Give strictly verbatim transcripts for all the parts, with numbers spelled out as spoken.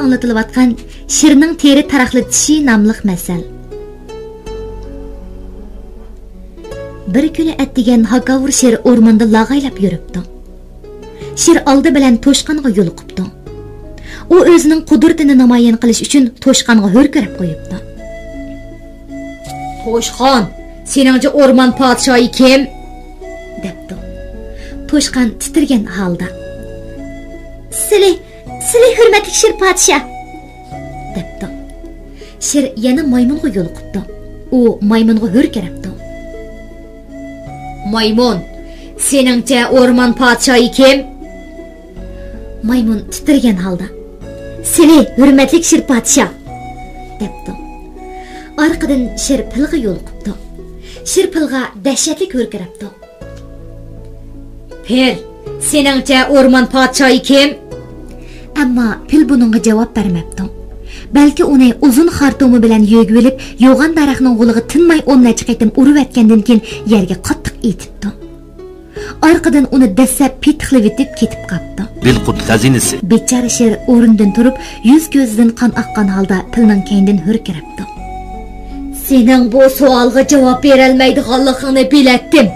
ئاڭلىتىلىۋاتقان شىرنىڭ تېرە تاراقلىتىشى ناملىق مەسەل. بىر كۈنى ئەتىگەن ھاكاۋۇر شىر ئورماندا لاغايلاپ يۈرۈپتۇ. شىر ئالدى بىلەن توشقانغا يولۇقۇپتۇ. ئۇ ئۆزىنىڭ قۇدرىتىنى نامايان قىلىش ئۈچۈن توشقانغا ھۆركىرەپ قويۇپتۇ. توشقان، سېنىڭچە ئورمان پادىشاھى كىم؟ دەپتۇ. توشقان تىترىگەن ھالدا، سىلى، سىلى ھۆرمەتلىك شىر پادىشاھ، دەپتۇ. شىر يەنە مايمۇنغا يولۇقۇپتۇ. ئۇ مايمۇنغا ھۆركىرەپتۇ. مايمۇن، سېنىڭچە ئورمان پادىشاھى كىم؟ مايمۇن تىترىگەن ھالدا، سىلى ھۆرمەتلىك شىر پادىشاھ، دەپتۇ. ئارقىدىن شىر پىلغا يولۇقۇپتۇ. شىر پىلغا دەھشەتلىك ھۆركىرەپتۇ. پىل، سېنىڭچە ئورمان پادىشاھى كىم؟ ئەمما پىل بۇنىڭغا جاۋاب بەرمەپتۇ. بەلكى ئۇنى ئۇزۇن خارتۇمى بىلەن يۆگىۋېلىپ، يوغان دەرەخنىڭ غولىغا تىنماي ئون نەچچە قېتىم ئۇرۇۋەتكەندىن كېيىن يەرگە قاتتىق ئېتىپتۇ. ئارقىدىن ئۇنى دەسسەپ پېتىقلىۋېتىپ كېتىپ قاپتۇ. بىلقۇت خەزىنىسى. بىچارە شىر ئورنىدىن تۇرۇپ، يۈز كۆزىدىن قان ئاققان ھالدا پىلنىڭ كەينىدىن ھۆركىرەپتۇ. سېنىڭ بۇ سوئالغا جاۋاب بېرەلمەيدىغانلىقىڭنى بىلەتتىم.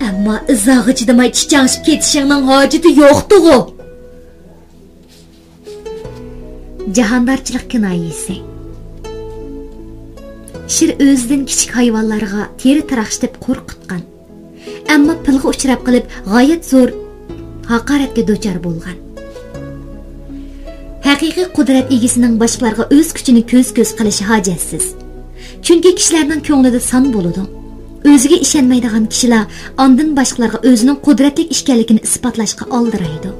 ئەمما ئىزاغا چىدىماي چىچاڭشىپ كېتىشىڭنىڭ ھاجىتى يوقتىغۇ. جاھاندارچىلىق كىنايىسى. شىر ئۆزىدىن كىچىك ھايۋانلارغا تېرە تاراقشىتىپ قورقۇتقان. ئەمما پىلغا ئۇچراپ قېلىپ، غايەت زور ھاقارەتكە دۇچار بولغان. ھەقىقىي قۇدرەت ئىگىسىنىڭ باشقىلارغا ئۆز كۈچىنى كۆز-كۆز قىلىشى ھاجەتسىز. چۈنكى كىشىلەرنىڭ كۆڭلىدە سان بولىدۇ. ئۆزىگە ئىشەنمەيدىغان كىشىلەر ئاندىن باشقىلارغا ئۆزىنىڭ قۇدرەتلىك ئىكەنلىكىنى ئىسپاتلاشقا ئالدىرايدۇ.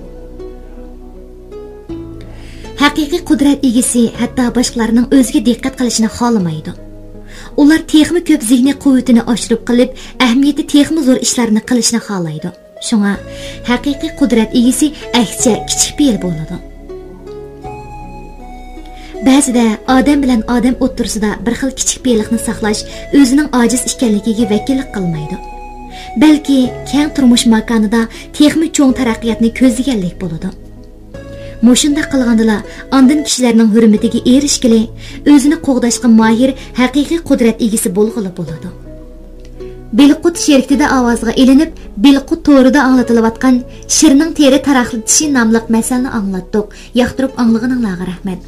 ھەقىقىي قۇدرەت ئىگىسى ھەتتا باشقىلارنىڭ ئۆزىگە دىققەت قىلىشىنى خالىمايدۇ. ئۇلار تېخىمۇ كۆپ زېھنىي قۇۋۋىتىنى ئاشۇرۇپ قېلىپ، ئەھمىيىتى تېخىمۇ زور ئىشلارنى قىلىشنى خالايدۇ. شۇڭا ھەقىقىي قۇدرەت ئىگىسى ئەكسىچە كىچىك پېئىل بولىدۇ. بەزىدە ئادەم بىلەن ئادەم ئوتتۇرىسىدا بىر خىل كىچىك پېئىللىقنى ساقلاش ئۆزىنىڭ ئاجىز ئىكەنلىكىگە ۋەكىللىك قىلمايدۇ. بەلكى كەڭ تۇرمۇش ماكانىدا تېخىمۇ چوڭ تەرەققىياتنى كۆزلىگەنلىك بولىدۇ. مۇشۇنداق قىلغاندىلا، ئاندىن كىشىلەرنىڭ ھۆرمىتىگە ئېرىشكىلى، ئۆزىنى قوغداشقا ماھىر ھەقىقىي قۇدرەت ئىگىسى بولغىلى بولىدۇ. بىلقۇت شىركىتىدە ئاۋازغا ئېلىنىپ، بىلقۇت تورىدا ئاڭلىتىلىۋاتقان شىرنىڭ تېرە تاراقلىتىشى ناملىق مەسەلنى ئاڭلاتتۇق. ياقتۇرۇپ ئاڭلىغىنىڭلارغا رەھمەت.